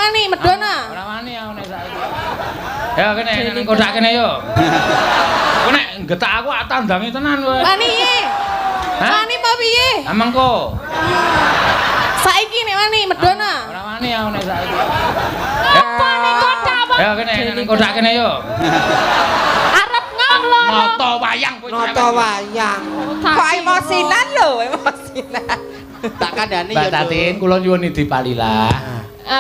wani medona. Ora wani aku nek saiki. Ya kene ning kotak kene yo. Kowe nek getak aku tak tandangi tenan kowe. Wani piye? Wani apa piye? Ha mengko. Saiki nek wani medona. Ora wani aku nek saiki. Apa ning kotak wong? Ya kene ning kotak kene yo. Arep ngomong. Nata wayang kowe. Nata wayang. Kok emosinan lho, emosinan. Tak kandhani ya. Mbak Tatin, kula nyuwun idi palilah.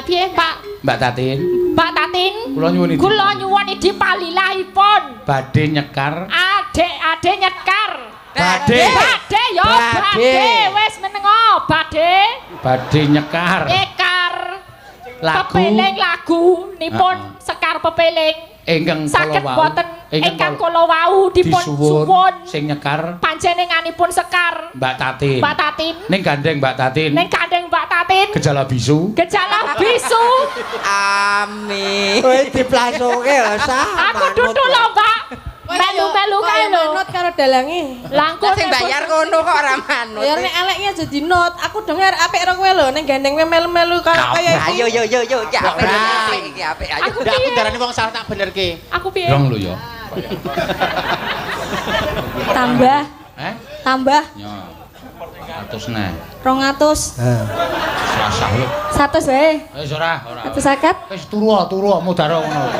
Piye, Pak? Mbak Tatin, Mbak Tatin. Kula nyuwun idi. Kula nyuwun idi palilahipun. Badhe nyekar. Adek-adek nyekar. Badhe. Badhe ya, badhe. Wis menengo, badhe. Badhe nyekar. Nyekar. Lagu. Pepeling lagu nipun Sekar Pepeling. Ingkang saged kala wau. boten ingkang kala wau dipun suwun sing nyekar panjenenganipun Sekar Mbak Tatin. Mbak Tatin. Ning gandeng Mbak Tatin. Ning gandeng Mbak Tatin. Gejala bisu. Gejala bisu. Amin. Kowe diplasoke lho sah. Aku dudu lho, Mbak. Melu-melu kae lho. Manut karo dalange. Langkung sing bayar kono kok ora manut. Ya nek eleknya aja dinut. Aku dengar apik ro kowe lho ning gandeng kowe melu-melu karo kaya iki. Ayo yo yo yo ya apik apik iki apik ayo. Aku Ndak aku darani wong salah tak benerke. Aku piye? Dong lho ya. Tambah. Eh? Tambah. Ya. 100 neh. 200. Sasah lho. 100 wae. Wis ora, ora. 150. Wis turu turu mudara ngono.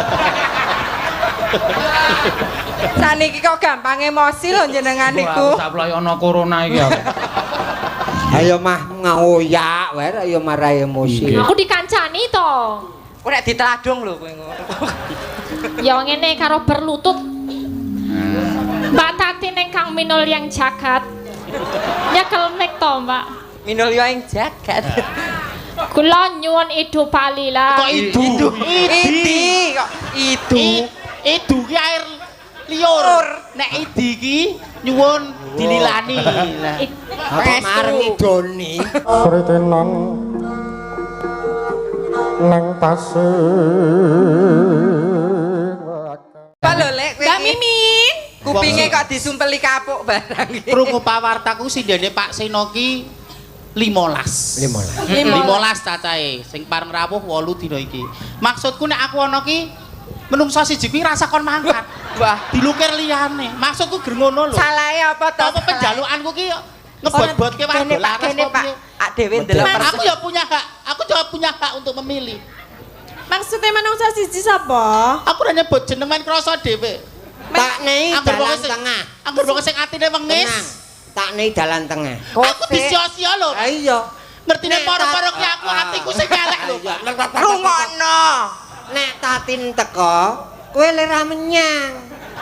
Saniki kok gampang emosi lho jenengan niku. Aku sak ana corona iki aku. Ayo mah ngoyak wae ayo marai emosi. Aku dikancani to. Kowe nek diteladung lho kowe ngono. Ya ngene karo berlutut. Mbak Tatin ingkang minul yang jagat. Nyekel mek to, Mbak. Minul yo ing jagat. Kula nyuwun idu palila. Kok idu? Idi kok idu. Idu ki air liur. Nek idi ki nyuwun dililani. Apa mareng idoni? Kritenan nang tasik. Apa lho Lek kowe? Mbak Mimin. Kupinge kok disumpeli kapuk barang iki. Krungu pawartaku sindene Pak Seno ki 15. 15. 15 cacahe sing pareng rawuh 8 dina iki. Maksudku nek aku ana ki menungso siji kuwi rasa kon mangkat. Wah, dilukir liyane. Maksudku ger ngono lho. Salahe apa to? Apa penjalukanku ki ngebot-botke wae Pak, kene Pak. Ak dhewe ndelok. Aku ya punya hak. Aku juga punya hak untuk memilih. Maksudnya menungso siji sapa? Aku ora nyebut jeneng men krasa dhewe. Tak nei dalan tengah. Angger wong sing atine wengis. Tak nei dalan tengah. Aku disia-sia lho. Ha iya. Ngertine para-para ki aku atiku sing elek lho. Rungokno. Nek Tatin teko, kowe lera menyang.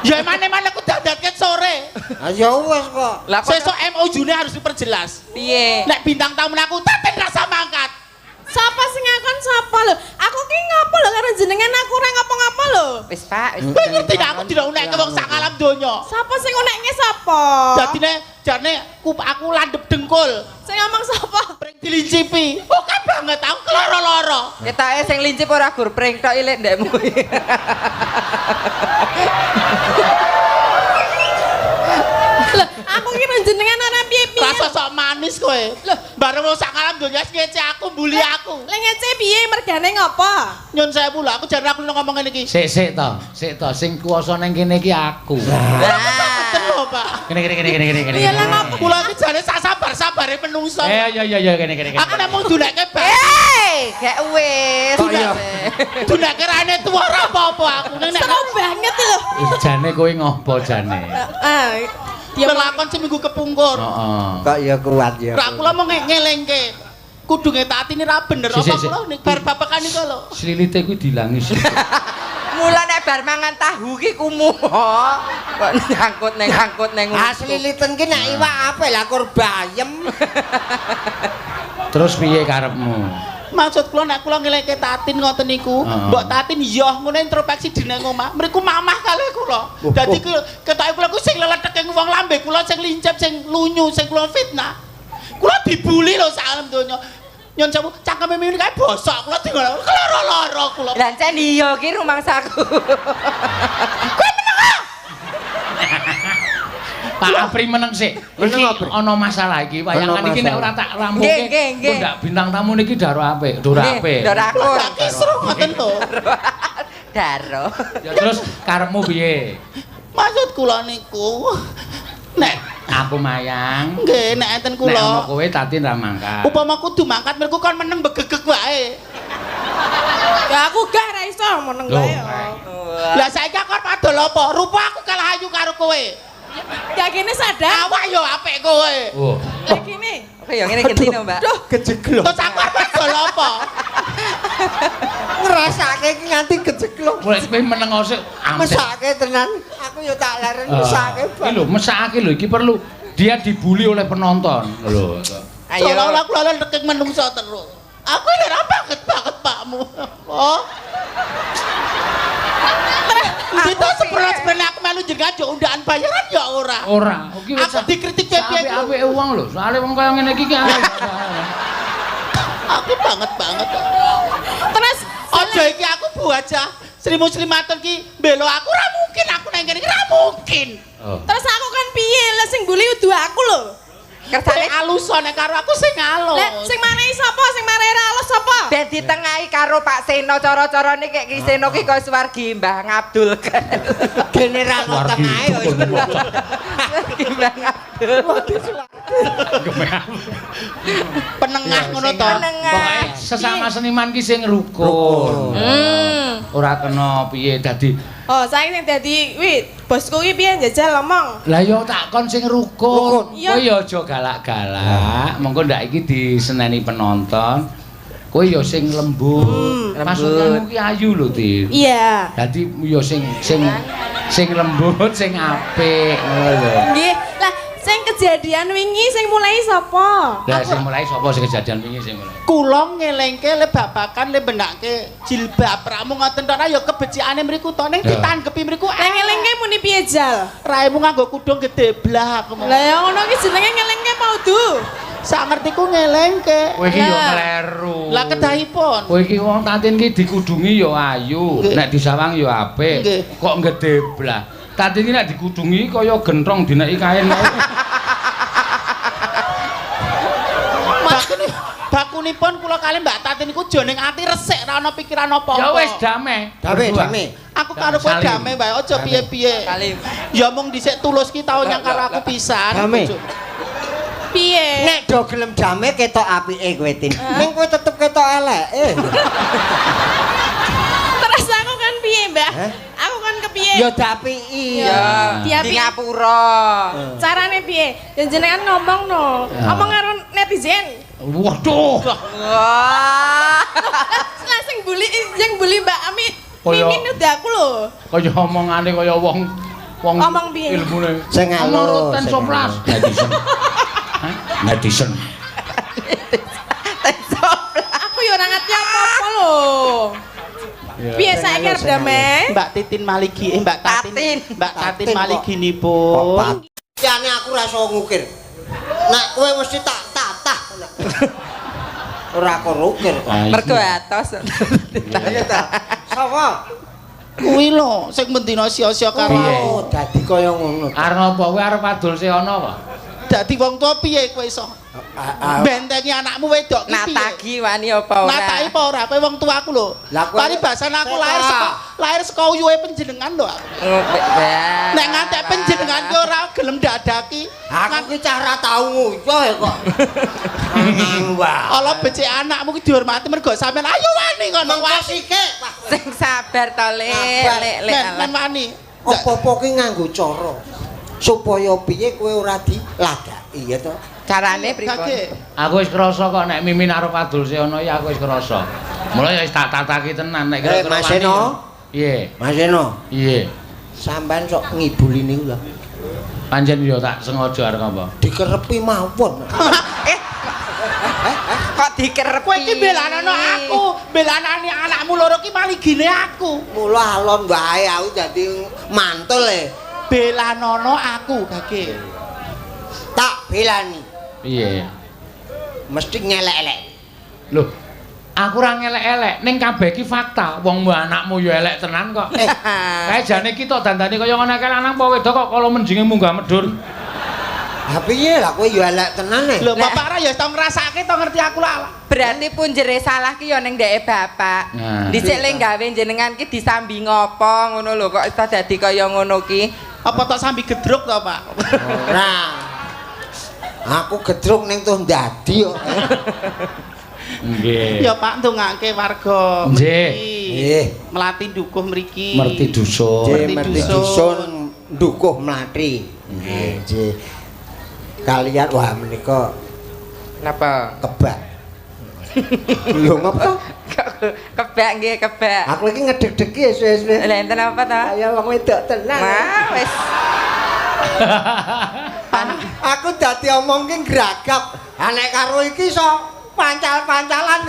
Ya emane-emane aku dandatke sore. Ha ya wis kok. Lah sesuk MOU-ne harus diperjelas. Piye? Nek bintang tamu aku Tatin rasa mangkat. Sapa sing ngakon sapa lho? Aku ki ngopo lho karo jenengan aku ora ngopo-ngopo lho. Wis Pak, wis. Kowe ngerti nek aku diunekke wong sak alam donya. Sapa sing unekke sapa? Dadine jane aku landhep dengkul. Sing ngomong sapa? Pring dilincipi. Oke banget aku keloro-loro. Ketoke sing lincip ora gur pring tok ilik ndekmu. Lho, aku ki jenengan ora piye-piye. Rasa sok manis kowe. Lho, bareng wong sak alam donya ngece aku, mbuli aku. Lha ngece piye mergane ngopo? Nyun sewu lho, aku jan aku ngomong ngene iki. Sik sik to, sik to sing kuwasa ning kene iki aku. Lah, lho, Pak. Kene kene kene kene kene kene. Ya lah ngopo? Kula iki jane sak sabar-sabare menungso. Eh iya iya iya kene kene kene. Aku nek mung duneke bar. Eh, gek wis. Kok iya. Duneke rane tuwa ora apa-apa aku. Ning nek Seru banget lho. Jane kowe ngopo jane? Heeh. Dia lakon seminggu kepungkur. Heeh. Kok ya kuat ya. Ra kula mau ngelengke. Kudunge Tatin ora bener apa kula nek bar babakan iku lho. Slilite kuwi dilangi. Mula nek bar mangan tahu ki kumuh. Kok nyangkut ning angkut ning. Ah sliliten ki nek iwak apik lah kur bayem. Terus piye karepmu? Maksud kula nek kula ngelengke Tatin ngoten niku, mbok Tatin yoh ngono introspeksi dine omah. Mriku mamah kalih kula. Dadi ketoke kula ku sing leletheke wong lambe kula sing lincip, sing lunyu, sing kula fitnah. Kula dibuli lho sak alam donya. Nyun sewu, cangkeme mimin kae bosok kula dingono. Loro-loro kula. Lah encen iya ki rumangsaku. Kowe meneng. Pak Apri meneng sik. Iki ana masalah iki. Wayangan iki nek ora tak rampungke. Nggih, ndak bintang tamu niki daro apik, dora apik. Dora akur. Tak kisruh ngoten to. Daro. Ya terus karepmu piye? Maksud kula niku nek aku mayang. Nggih, nek enten kula. Nek ana kowe Tatin ra mangkat. Upama kudu mangkat mriku kon meneng begegeg wae. Ya aku gak ra iso meneng wae. Lah saiki aku arep adol apa? Rupa aku kalah ayu karo kowe. Ya kene sadar. Awak yo apik kowe. Oh. Lah kene. Oke, yo ngene genti no, Mbak. Duh, kejeglok. Terus aku arep adol apa? Ngrasake iki nganti kejeglok. Mulai kowe meneng sik. Mesake tenan. Aku yo tak leren mesake. Iki lho, mesake lho iki perlu dia dibully oleh penonton. Lho. Ayo. Seolah-olah aku lalen rekek menungso terus. Aku ini ora banget banget pakmu. Oh. Kita sebenarnya aku melu jenengan yo undakan bayaran ya ora. Ora. Aku dikritik piye-piye. Apik-apike wong lho. Soale wong kaya ngene iki ki. Aku banget banget. Terus aja iki aku bu aja. Sri Muslimatun ki mbelo aku ora mungkin aku nang kene ora mungkin. Terus aku kan piye lah sing mbuli udu aku lho. Kersane alus nek karo aku sing alus. Lah sing marai sapa? Sing marai ra alus sapa? Ben ditengahi karo Pak Seno cara-carane kek Ki Seno ki kaya swargi Mbah Ngabdul. Dene ra ono tengahe kok. Mbah Ngabdul. Penengah ngono to. Pokoke sesama seniman ki sing rukun. Ora kena piye dadi. Oh, saiki sing dadi kuwi bosku ki piye njajal ngomong. Lah ya tak kon sing rukun. Kowe ya aja galak-galak. Mengko ndak iki diseneni penonton. Kowe ya sing lembut. Pasukanmu ki ayu lho, Tin. Iya. Dadi ya sing sing lembut, sing apik ngono lho. Nggih. Lah sing kejadian wingi sing mulai sapa? Lah sing mulai sapa sing kejadian wingi sing mulai? Kula ngelengke le babakan le benake jilbab ramu ngoten tok ya kebecikane mriku to ning ditanggepi mriku. Lah ngelengke muni piye jal? Raimu nganggo kudung gedhe blak. Lah ya ngono ki jenenge ngelengke apa udu? Sak ngertiku ngelengke. Kowe iki yo kleru. Lah kedahipun. Kowe iki wong Tatin ki dikudungi yo ayu, nek disawang yo apik. Kok gedeblak. Tatin iki nek dikudungi kaya genthong dineki kain. Bakunipun kula kali Mbak Tatin niku joning ati resik ra ana pikiran apa-apa. Ya wis damai. Damai, damai. Aku karo kowe damai wae aja piye-piye. Ya mung dhisik tulus ki tau nyang karo aku pisan. Damai. Piye? Nek do gelem damai ketok apike kowe Tin. Ning kowe tetep ketok eleke. Terus aku kan piye, Mbak? Aku kan kepiye? Ya diapiki. Ya, di ngapura. Carane piye? Ya jenengan ngomong no. Omong karo netizen. Waduh. Wah. Lah sing bully sing bully Mbak Amit. Mimin udah aku lho. Kaya omongane kaya wong wong omong piye? Ilmune. Sing alus. Soplas. Netizen. Netizen. Aku ya ora ngerti apa-apa lho. Piye saiki arep damai? Mbak Titin Maligi, Mbak Tatin. Mbak Tatin Maliginipun. Liyane aku ora iso ngukir. Nek kowe mesti tak tatah. Ora korukir kok. Mergo atos. Iya ta. Sapa? Kuwi lho sing mendina sia-sia karo aku. Dadi kaya ngono. Arep apa kowe arep adol seana apa? Dadi wong tuwa piye kowe iso? Bentengi anakmu wedok ki piye? Natagi wani apa ora? Natagi apa ora? Kowe wong tuaku lho. Paribasan aku lahir saka uyuhe panjenengan lho aku. Nek ngantek panjenengan ki ora gelem dadaki. Aku ki cah ra tau nguyuh ya kok. Ala becik anakmu ki dihormati mergo sampean ayo wani kono wani. Sing sabar to Lek, Lek, Lek. Men wani. Apa-apa ki nganggo cara supaya piye kowe ora diladaki ya to. Carane pripun? Aku wis krasa kok nek Mimin arep adol seana ya aku wis krasa. Mulai ya wis tak tataki tenan nek kira-kira. Mas Seno. Piye? Mas Seno. Piye? Sampeyan sok ngibuli niku lho. Pancen ya tak sengaja arep apa? Dikerepi mawon. Kok dikerepi? Kowe iki belanana aku, belanane anakmu loro ki maligine aku. Mula alon wae aku dadi mantul e. Belanono aku gage. Tak belani. Piye? Mesti ngelek-elek. Lho, aku ora ngelek-elek, ning kabeh iki fakta. Wong anakmu ya elek tenan kok. Kae jane iki tok dandane kaya ngene kae lanang apa wedok kok kala menjinge munggah medhur. Ha piye lah kowe ya elek tenan e. Lho bapak ra ya tau ngrasake to ngerti aku lah. Berarti punjere salah ki ya ning ndeke bapak. Nah. Dhisik le gawe jenengan ki disambi ngopo ngono lho kok iso dadi kaya ngono ki. Apa tok sambi gedruk to, Pak? Ora. Aku gedruk ning tuh ndadi kok. Nggih. Ya Pak ndongake warga. Nggih. Nggih. Melati Dukuh mriki. Merti dusun. Nggih, Merti Merti Dusun. Dusun Dukuh Mlati. Nggih, nggih. Kalian wah menika Napa? kebak. Lho ngopo to? Kebak nggih, kebak. Aku iki ngedeg-degi suwe-suwe. Lah enten apa to? Kaya wong wedok tenan. Wah, wis. Aku dadi omong ki gragap. Ha nek karo iki iso pancal-pancalan.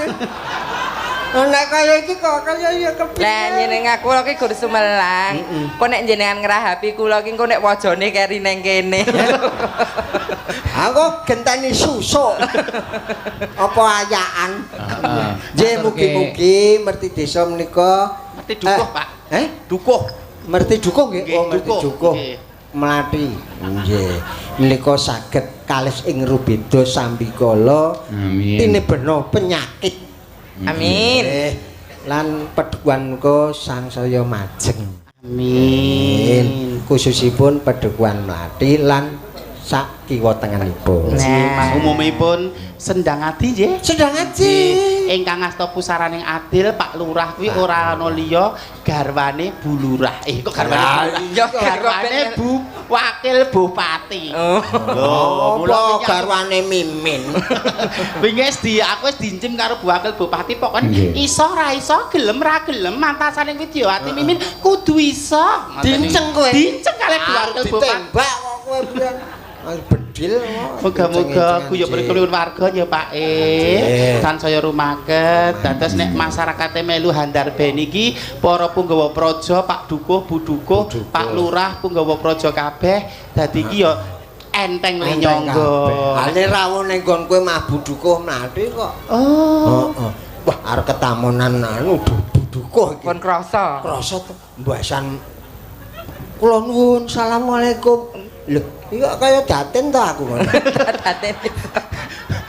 Nek kaya iki kok kaya ya kepiye. Lah njenengan kula ki gur sumelang. Kok nek jenengan ngrahapi kula ki engko nek wajane keri neng kene. Aku genteni susuk. Apa ayakan. Heeh. Nggih mugi-mugi Merti Desa menika Merti Dukuh, Pak. Eh? Dukuh. Merti Dukuh nggih? Nggih, Oh, Merti Dukuh. Dukuh. Nggih. Mlati. Nggih. Menika saged kalis ing rubeda sambikala Amin. tinebena penyakit. Amin. Nggih. Lan pedukuhan muka sangsaya majeng. Amin. Khususipun pedukuhan Mlati lan sak kiwa tengenipun. Nah. Umumipun Sendang Adi nggih. Sendang Adi. Ingkang asta pusaraning adil Pak Lurah kuwi ora ana liya garwane Bu Lurah. Eh kok garwane Bu Lurah? Ya Garwane Bu Wakil Bupati. Oh. Lho, mula Apa wingi aku- garwane Mimin? Wingi wis di aku wis diincim karo Bu Wakil Bupati pokoknya Nggih. iso ra iso gelem ra gelem mantasane Widyawati Mimin kudu iso. Dinceng kowe. Dinceng kalih Bu Wakil Bupati. Ditembak kok kowe biyen. Bedil kok. Muga-muga guyub rukun warga ya Pak E. Tansaya rumaket. Dados nek masyarakate melu handarbeni iki para punggawa praja, Pak Dukuh, Bu Dukuh, Pak Lurah, punggawa praja kabeh dadi iki ya enteng le nyangga. Ale rawuh ning nggon kowe mah Bu Dukuh Mlati kok. Oh. Heeh. Wah, arep ketamonan anu Bu Dukuh iki. Pun krasa. Krasa to mbasan. Kula nuwun, assalamualaikum. Lho, iki kok kaya daten to aku ngono. Daten.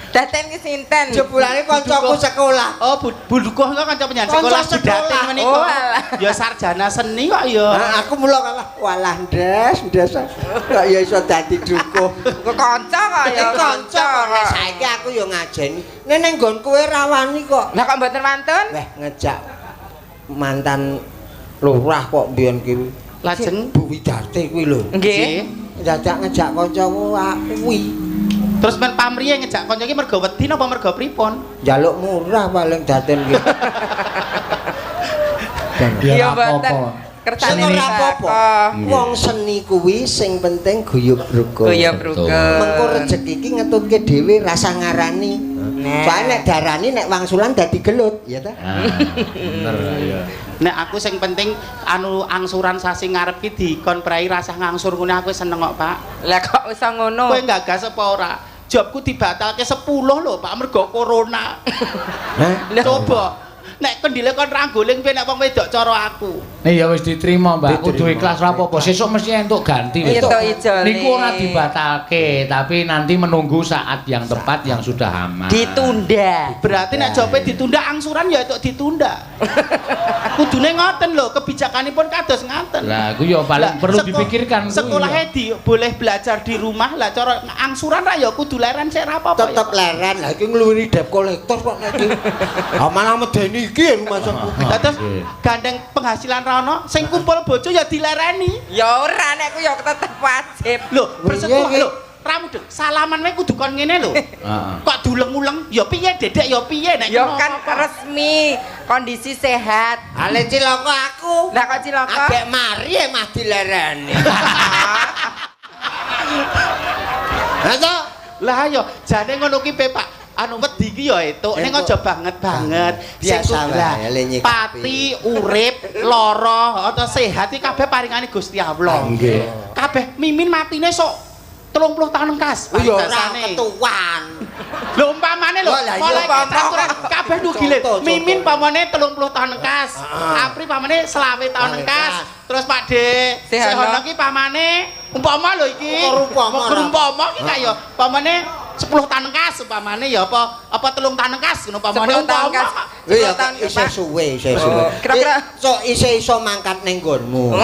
Daten ki sinten? Jebulane kancaku sekolah. Oh, Bu Dukuh kok kanca penyanyi Kanca sekolah Bu sekolah. Datin menika. Oh, alah. Ya sarjana seni kok ya. Nah, aku mula kalah walah ndes, ndes. Kok ya iso dadi dukuh. Kok kanca kok ya Kanca kok nek saiki aku ya ngajeni. Nek nang nggon kowe rawani kok. Lah kok mboten wantun? Weh ngejak mantan lurah kok mbiyen ki. Lajeng Bu Widarte kuwi lho. Nggih. Dadak ngejak kancaku kuwi. Terus men pamriye ngejak kanca iki mergo wedi napa mergo pripun? Njaluk murah paling daten ki. Ya Iya ora mboten. apa-apa. Kersane Sing ora apa-apa. Wong seni kuwi sing penting guyub rukun. Guyub rukun. Mengko rejeki iki ngetutke dhewe rasa ngarani. Nah. Soale nek darani nek wangsulan dadi gelut, ya ta? Ah, bener ya. Nek aku sing penting anu angsuran sasi ngarep ki dikon prei rasah ngangsur ngene aku seneng kok, Pak. Lah kok iso ngono? Kowe gagas apa ora? Jobku dibatalke 10 lho, Pak, mergo corona. Hah? Coba nek kendile kon ra guling piye nek wong wedok cara aku. Ya wis diterima, Mbak. Kudu Diterima. ikhlas ra apa-apa. Sesuk mesti entuk ganti wis. Entuk ijole. Niku ora dibatalke, tapi nanti menunggu saat yang tepat yang sudah aman. Ditunda. Berarti nek jobe ditunda angsuran ya itu ditunda. Kudune ngoten lho, kebijakanipun kados ngaten. Lah, ku ya paling Lah, perlu dipikirkan kuwi. Sekolahnya di boleh belajar di rumah lah cara angsuran ra ya kudu leren sik ra apa-apa. ya. Tetep leren. Lah iki ngluwiri debt collector kok nek iki. Ah malah medeni iki ya rumahku. Lah terus Nggih. gandeng penghasilan ra ono, sing kumpul bojo ya dilereni. Ya ora nek ku ya tetep wajib. Lho, bersekolah iya, lho, ra mudeng. Salaman wae kudu kon ngene lho. Heeh. Kok duleng-uleng ya piye dedek ya piye nek Ya ngono kan apa-apa. resmi, kondisi sehat. Ale cilaka aku. Lah kok cilaka? Agek mari ya mah dilereni. Lah to? Lah ayo jane ngono ki pe Pak. Anu wedi ki ya etuk ning Entuk. aja banget banget. Biasa Sing kudu- lah, wae, le nyikapi. Pati urip lara atau sehat iki kabeh paringane Gusti Allah. Nggih. Kabeh mimin matine sok 30 tahun engkas. Iya ora Paribasane. Ketuan. Lho umpamane lho, Wah, lah iya. mulai aturan kabeh nugile. Contoh, contoh. Mimin pamane 30 tahun engkas. Heeh. Apri pamane 25 tahun engkas. Terus Pak De Sehono. Sehono ki pamane umpama lho iki. Kok umpama, Kok umpama ki kaya pamane 10 tahun engkas umpamane ya apa apa 3 tahun engkas ngono pamane 10 tahun umpama. engkas. Iya, 10 tahun, isih Pak. suwe, isih suwe. Oh, kira-kira- So isih iso mangkat ning nggonmu.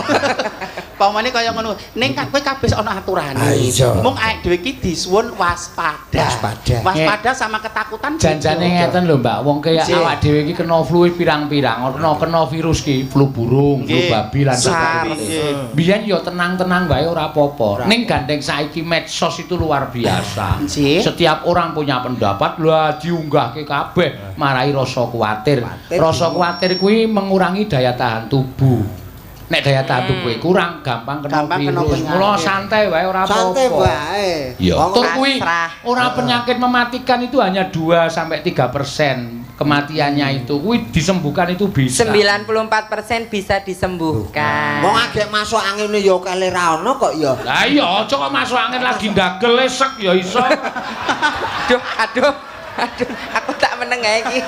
Pamane kaya ngono. Ning kan kowe kabeh ana aturane. Ah, iya. Mung awake dhewe iki disuwun waspada. Waspada. Waspada sama ketakutan. Janjane beda. ngeten lho Mbak, wong kaya Nggih. awak dhewe iki kena flu pirang-pirang, kena kena virus ki, flu burung, flu Nggih. babi lan SARS, sebagainya. nggih. Biyen ya tenang-tenang wae ora apa-apa. Ning gandeng saiki medsos itu luar biasa. Nggih. Setiap orang punya pendapat, lah diunggahke kabeh, marai rasa kuwatir. Kuwatir. Rasa kuwatir kuwi mengurangi daya tahan tubuh. Nek daya tahan tubuhe kurang, gampang kena Gampang kena virus. penyakit. Mula santai wae ora apa-apa. Santai wae. Ya, Wong tur kuwi pasrah. ora penyakit mematikan itu hanya 2 sampai 3% kematiannya itu. Kuwi disembuhkan itu bisa. 94% bisa disembuhkan. Wong agek masuk angin ya kale ra ono kok ya. Lah iya, aja kok masuk angin lagi ndagel lesek ya iso. Aduh, aduh, aduh, aku tak meneng ae iki.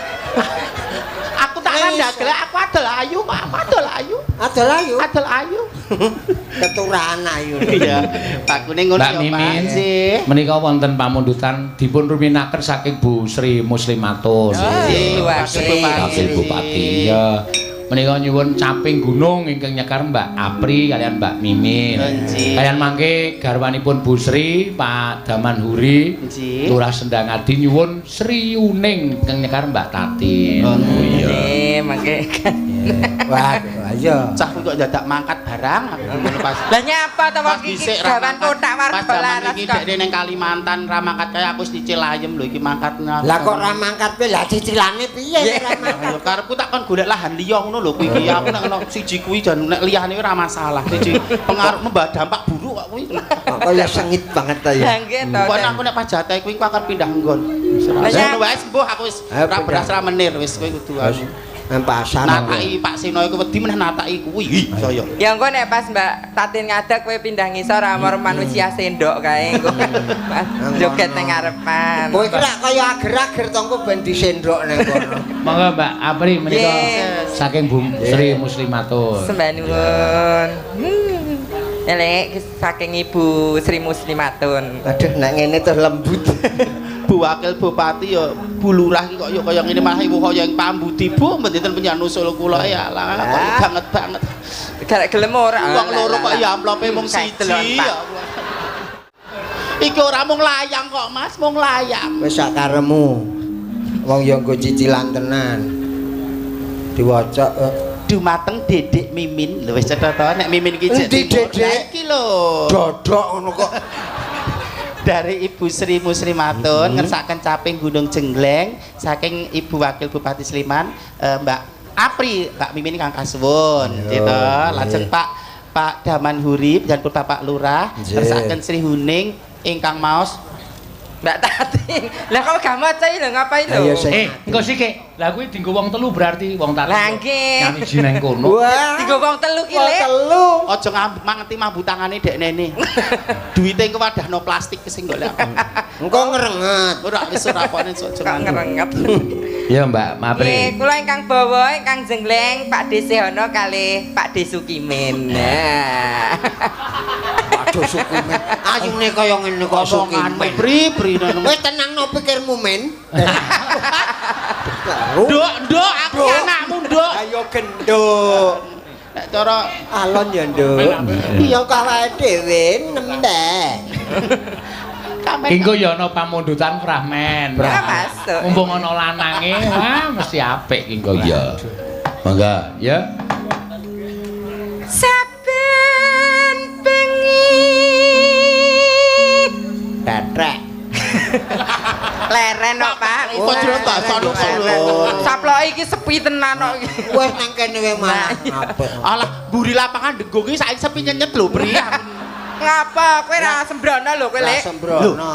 Aku tak ndagel, aku adol ayu, Pak. Aku adol ayu. Adol ayu. Adol ayu. Keturahan ayu. Iya. Bakune ngono Mbak ya, Pak. Mimin, Nggih. menika wonten pamundutan dipun ruminaken saking Bu Sri Muslimatun. Nggih, Wakil Wakil. Wakil Bupati. Ya. Menika nyuwun caping gunung ingkang nyekar Mbak Apri kalian Mbak Mimin. Nggih. Kalian mangke garwanipun Bu Sri, Pak Daman Huri, Nggih. Lurah Sendangadi nyuwun Sri Uning ingkang nyekar Mbak Tatin. Oh, iya. Nggih, mangke. Waduh, ayo. Cah kuwi kok dadak mangkat barang aku ngono pas. Lah nyapa to wong Pas iki dhisik ra gawan mangkat. kotak Pas warga jaman laras iki kok. dekne ning Kalimantan ra mangkat kaya aku wis nyicil ayem lho iki mangkat. Lah kok ra mangkat piye? Lah cicilane piye nek ra mangkat? Ayo karepku tak kon golek lahan liya ngono lho kuwi iki. Aku nek ono siji kuwi jan nek liyane ora masalah. Siji pengaruh membawa dampak buruk kok kuwi. Kok kaya sengit banget ta ya. Lah nggih to. Kok aku nek pas jatahe kuwi aku akan pindah nggon. Lah, Ngono wae mbuh aku wis Ayo, ra pindah. beras ra menir wis kowe kudu Wis aku. nang pasar. Nataki Pak Seno iku wedi meneh nataki kuwi. Ih, saya. Ya engko nek pas Mbak Tatin ngadeg kowe pindah ngisor amor manusia sendok kae engko. Pas joget ning ngarepan. Kowe kira kaya ager-ager to engko ben disendok nang kono. Monggo Mbak Apri menika Nggih. saking Bu Sri Muslimatun. Sembah nuwun. Elek saking Ibu Sri Muslimatun. Aduh nek ngene terus lembut. Bu Wakil Bupati ya Bu Lurah iki kok ya kaya ngene malah ibu kaya yang pambudi Bu mboten penjenengan usul kula ya lah kok banget banget. Garek gelem ora? Wong loro kok ya amplope mung Kayak siji delon, Pak. ya Allah. Iki ora mung layang kok Mas, mung layang. Wis sak karemu. Wong ya nggo cicilan tenan. Diwaca Dumateng Dedek Mimin. Lho wis cetha to nek Mimin iki jek Endi timur. Dedek? Lah iki lho. dodok ngono kok. Dari Ibu Sri Muslimatun ngersakaken caping Gunung Jenggleng saking Ibu Wakil Bupati Sleman Mbak Apri, Mbak Mimin kang kasuwun gitu. Lajeng Pak Pak Daman Huri dan Bapak Lurah Nggih. ngersakaken Sri Huning ingkang maos Mbak Tatin. Lah kok gak maca iki lho ngapain lho? Ayo, sing- Engko sik. Lah kuwi dienggo wong telu berarti wong Tatin. Lah nggih. Nyamiji nang kono. Wah. Dienggo wong telu ki, Wong Lek. telu. aja ngangeti mambu tangane deknene. Duite engko wadahno plastik sing golek. Engko ngrenget. Ora wis ora apane sok Kok aja ngerenget. Ya Mbak Apri. Nggih, kula ingkang bawa ingkang jengleng Pak D Sehono kalih Pak D Sukimin. Nah. Waduh Sukimin. Ayune kaya ngene kok Sukimin. Pri pri nang. Kowe tenangno pikirmu men. Nduk, nduk, aku Nduk. anakmu, nduk. Ayo genduk. Nek cara Alon ya, Nduk. Iya kok awake dhewe nembe. sampean Engko ya ana pamundutan fragmen. Ora masuk. Mumpung ana lanange, wah mesti apik ki engko ya. Monggo ya. Saben bengi Tetrek. leren kok, Pak. Kok jero tak sono Leren. Saploke iki sepi tenan kok iki. Wes nang kene wae malah apik. Alah, mburi lapangan denggung iki saiki sepi nyenyet lho, Pri. Ngapa kowe ra sembrono lho kowe, Lah Lek? sembrono.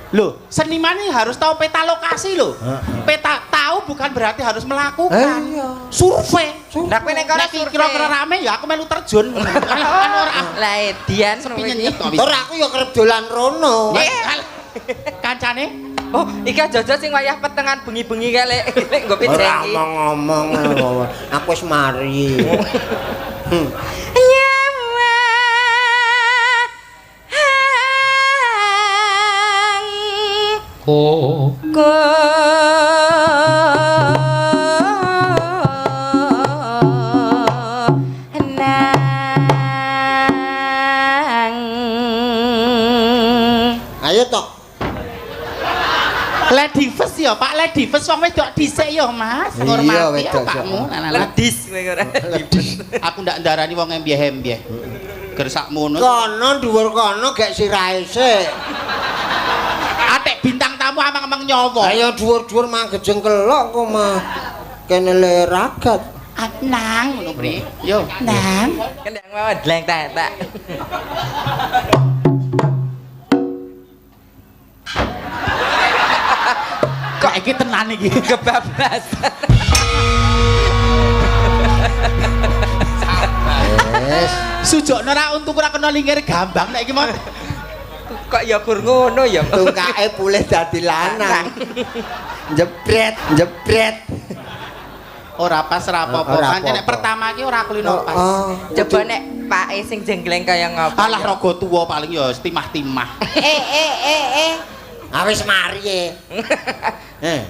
Loh, seniman ini harus tahu peta lokasi loh. Peta tahu bukan berarti harus melakukan. Iya. Survei. Lah kowe nek kono Nek kira-kira rame ya aku melu terjun. Kan ora Lah edian sepi nyenyet kok. Tur aku ya kerep dolan rono. Kancane Oh, iki aja-aja sing wayah petengan bengi-bengi kae lek lek nggo Ora pijengi. omong-omong. Aku wis mari. Nyawa. Oh. Ko nang. Ayo tok. Lady first ya, Pak. Lady first wong wedok dhisik ya, Mas. Iya, Ngormati wedok, bapakmu. Nah, nah, nah. Ledis kowe ora. Aku ndak ndarani wong embyeh-embyeh. Ger sakmono. Kono dhuwur kono gek sirahe sik. Atek bintang tamu amang-amang nyawa. Ayo dhuwur-dhuwur mah gejengkelok kok mah. Kene le ragat. Ah, nang ngono pri. Yo, nang. Kendang mawon dleng tak tak. Kok iki tenan iki. Kebablasan. Wes. Sujokno ra untuku ora kena lingir gambang nek iki mau. Kok ya gur ngono ya. Tungkake pulih dadi lanang. Jebret, jebret. Ora pas ora apa-apa. Ora Pancen nek apa-apa. pertama iki ora kulino pas. Oh, Coba nek pake sing jenggleng kaya ngopo. Alah raga tuwa paling ya timah-timah. Eh. Ah wis mari e. Eh.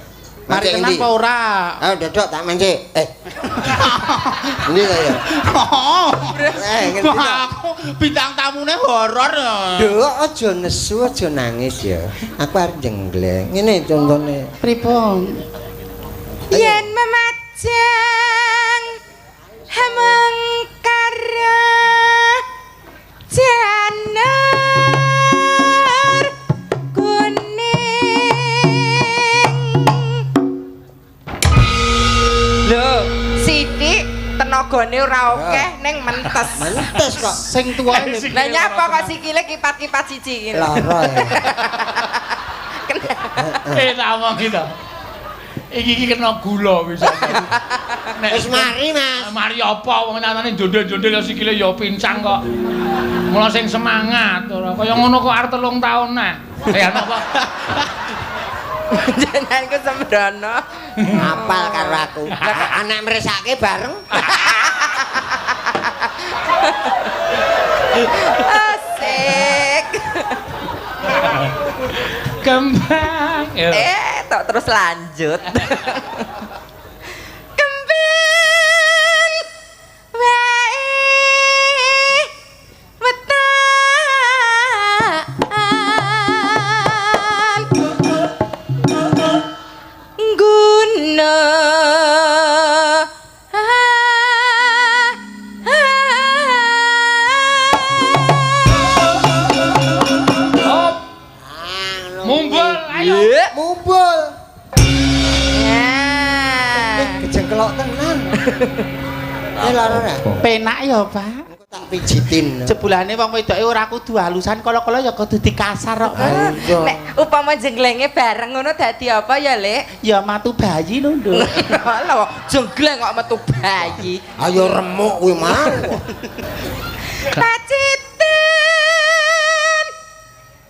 Mari mancik tenan endi? apa ora? Ayo dodok tak mancik. Eh. Endi ta ya? Eh, ngerti ta? Aku bintang tamune horor ya. Dok, aja nesu, aja nangis ya. Aku arep jenggleng. Ngene contone. Pripun? Yen memajang hamengkara janar kuning. Lho, sithik tenagane ora akeh ning mentes. Mentes kok. Sing tuwa Lah nyapa kok sikile kipat-kipat siji ngene. Lara ya. Eh tak omong gitu. Iki iki kena gula wis. Nek Wis mari, Mas. Mari apa wong nyatane jondol-jondol ya sikile ya pincang kok. Mula sing semangat ora kaya ngono kok arep 3 taun nah. Eh ana apa? Jenenganku sembrono. Apal karo aku. Anak mresake bareng. Asik. Kembang. Ya. Eh, tok terus lanjut. Kembang wae wetan guna Hop. Mumbul ayo. Mumbul. Ya. Kejengkelok tenan. Eh lara ora? Penak ya, Pak. Engko tak pijitin. Jebulane wong wedoke ora kudu halusan, kala-kala ya kudu dikasar kok. Iya. Nek upama jenglenge bareng ngono dadi apa ya, Lek? Ya matu bayi lho, Nduk. Lho, jenggleng kok metu bayi. Ayo remuk kuwi mau. Pacitan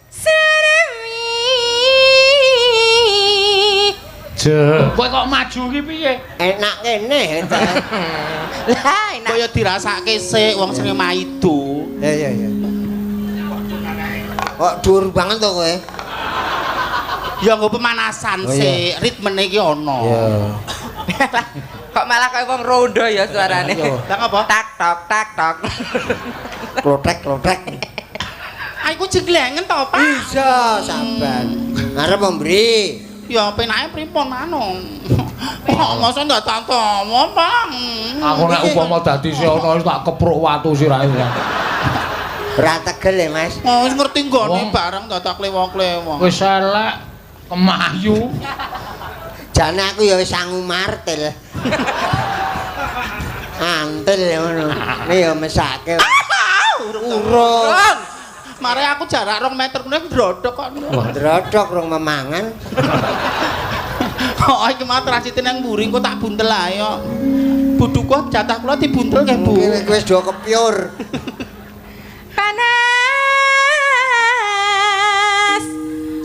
seremi. Kowe kok maju ki piye? Enak kene. Lah, enak. Kaya dirasake sik wong sing maido. Ya ya ya. Kok dhuwur banget to kowe? Ya nggo pemanasan Oh, iya. sik, ritmene iki ana. Kok malah kaya wong rondo ya suarane. Iya. Lah ngapa? Tak tok tak tok. Klotek klotek. Aku jenglengen to, Pak. Bisa sabar. Arep memberi. Ya penake pripun manung. Kok masa ndak tak tawa, Pak? Aku nek upama dadi si ana wis tak kepruk watu sirahe. Ora tegel ya, Mas. Oh, wis ngerti nggone Wong. bareng dadak klewong-klewong. Wis elek kemayu. Jane aku ya wis sangu martil. Antil ya ngono. Ini ya mesake. Urung. Urung. Mare aku jarak 2 meter kuwi ndrodok kok. Ndrodok rong memangan. Oh, iki mau transite nang mburi engko tak buntel ae kok. Bu Dukuh jatah kula dibuntel nggih, Bu. Iki wis do kepyur. Panas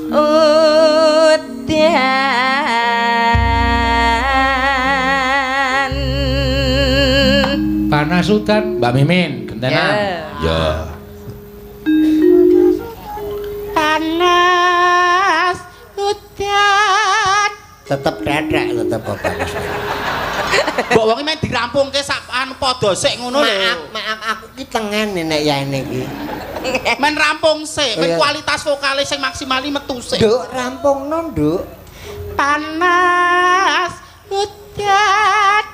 udan. Panas udan, Mbak Mimin, gentenan. Ya. Panas udan. Tetep tetek tetep panas. Mbok wong iki men dirampungke sak anu padha sik ngono lho. Maaf, aku ki tengen nek yaene iki. Men rampung sik, men kualitas vokale sing maksimal metu sik. Nduk, rampungno, Nduk. Panas udan.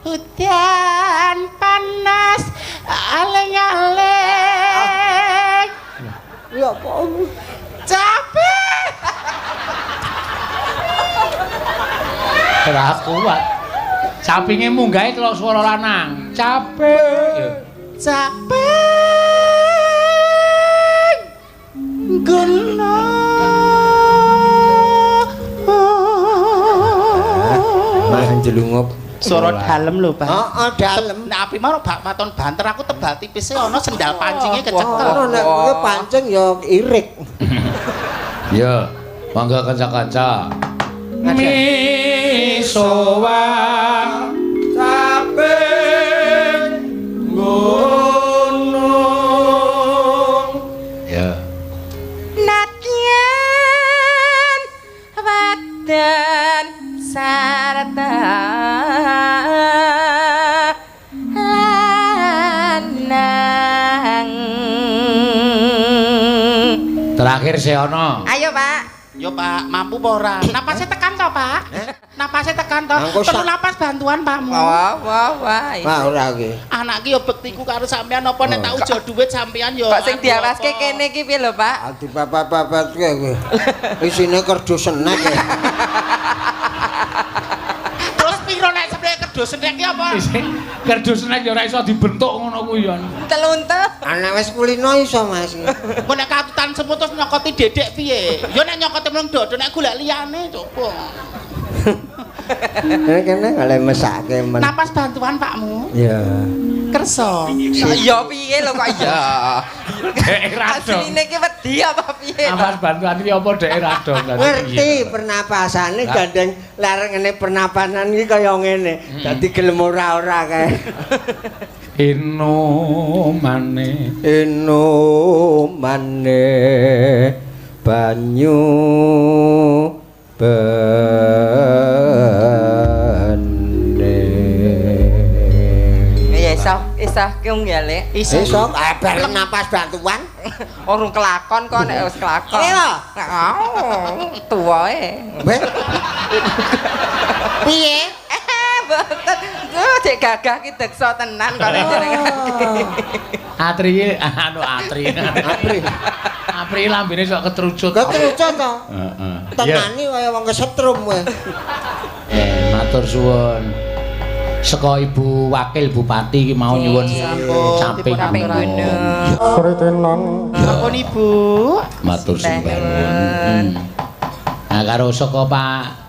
Udan panas aleng-aleng. Ya apa? Capek. Ora kuat. Sapinge munggahe telok swara lanang. Capek. Capek. Guna. Mah jelungup. Suara dalem lho, Pak. Heeh, dalem. Nek api mau bak maton banter aku tebal tipise ana sendal pancinge kecekel. Ora nek kowe pancing ya irik. Ya, monggo kanca-kanca. Misowan caping gunung. Ya. Nadyan wadan sarta lanang. Terakhir seono. Ayo, Pak. Yo Pak, mampu apa ora? Napasnya tekan to, Pak? Napasnya tekan to. Perlu napas bantuan Pakmu. Wah, wah, wah. Wah, ora iki. Anak ki yo bektiku karo sampean apa nek tak ujo dhuwit sampean yo. Kok sing diawaske kene iki piye lho, Pak? Ati papat-papatke kowe. Isine kerdus senek ya. Terus piro nek sampeyan kerdus senek ki apa? Kerdus senek yo ora iso dibentuk ngono kuwi yo. Teluntel. Anak wis kulino iso, Mas. Engko nek katutan semut terus nyokoti dedek piye? Ya nek nyokoti mleng dodo nek golek liyane coba. Nek kene oleh mesake men. Napas bantuan Pakmu. Ya. Kersa. Ya piye lho kok ya. Dek ra dong. Asline iki wedi apa piye? Napas bantuan iki apa dek ra dong. Ngerti pernapasane gandeng lareng ngene pernapasan iki kaya ngene. Dadi gelem ora-ora kae. Inumane inumane banyu bene. Ya iso, iso ki ya Lek. Iso bar napas bantuan. Urung kelakon kok nek wis kelakon. Piye lho? Oh, tuwae. Piye? Mboten. Duh, cek gagah ki deksa tenan kok nek jenengan. Atri anu atri. Apri. Apri lambene sok ketrucut. Ketrucut to. Heeh. Tenani kaya wong kesetrum kowe. Matur suwun. Saka Ibu Wakil Bupati iki mau nyuwun caping gunung. Sritinan. Sampun Ibu. Matur sembah nuwun. Nah karo saka Pak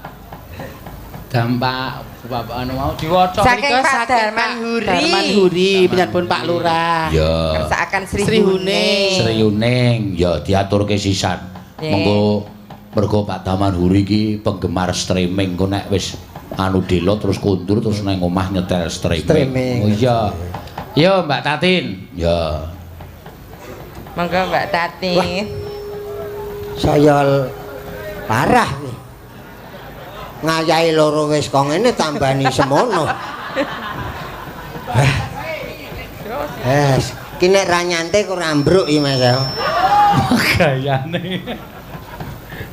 Dampak Bapak anu mau diwaca saking Pak Darman Huri. Darman Huri panjenengan Pak Lurah. Ya. Kersakaken Sri Huning. Sri Huning ya diaturke sisan. Monggo mergo Pak Darman Huri iki penggemar streaming kok nek wis anu delo terus kondur terus nang omah nyetel streaming. Oh iya. Yo Mbak Tatin. Ya. Monggo Mbak Tatin. Saya parah nih. Ngayahi loro wis kok ngene tambani semono. Ki nek ra nyantai kok ora ambruk iki Mas. Gayane.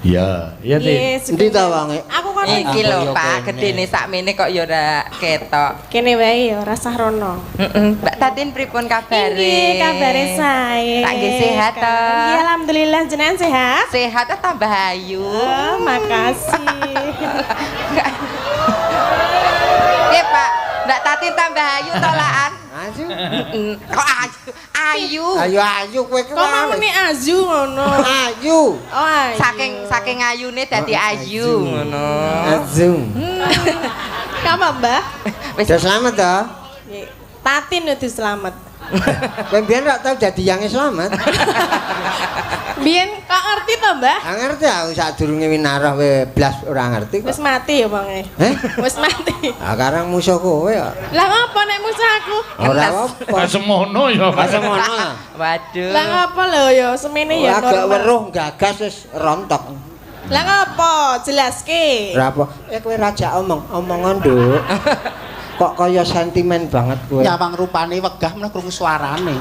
Ya, iya Tin. Endi ta wonge? Aku kon iki lho Pak, gedene sakmene kok ya ora ketok. Kene wae ya ora sah rono. Heeh. Mbak Tatin pripun kabare? Nggih, kabare sae. Tak nggih sehat to. Nggih, alhamdulillah jenengan sehat. Sehat ta tambah ayu. Oh, makasih. Nggih, Pak. Mbak Tatin tambah ayu to laan? Ayu. Kok ayu? Ayu. Ayu ayu kowe ki. Kok mau muni ayu ngono? Ayu. Oh, ayu. Saking ayune dadi ayu ngono. Ayu. Kamu, Mbah? Wis selamat to? Nggih. Tatin udah selamat. Kowe mbiyen rak tau dadi yange selamat. Biyen kok ngerti to, Mbah? Ah ngerti aku sadurunge winarah kowe blas ora ngerti kok. Wis mati ya wonge. Heh? Wis mati. Ah karang musuh kowe ya. Lah ngopo nek musuh aku? Ora apa. Semono ya. Semono. Waduh. Lah ngopo lho ya semene ya normal. Agak weruh gagas wis rontok. Lah ngopo? Jelaske. Ora apa. Kowe raja omong, omongan, Nduk. Kok kaya sentimen banget kowe. Nyawang rupane wegah meneh krungu suarane.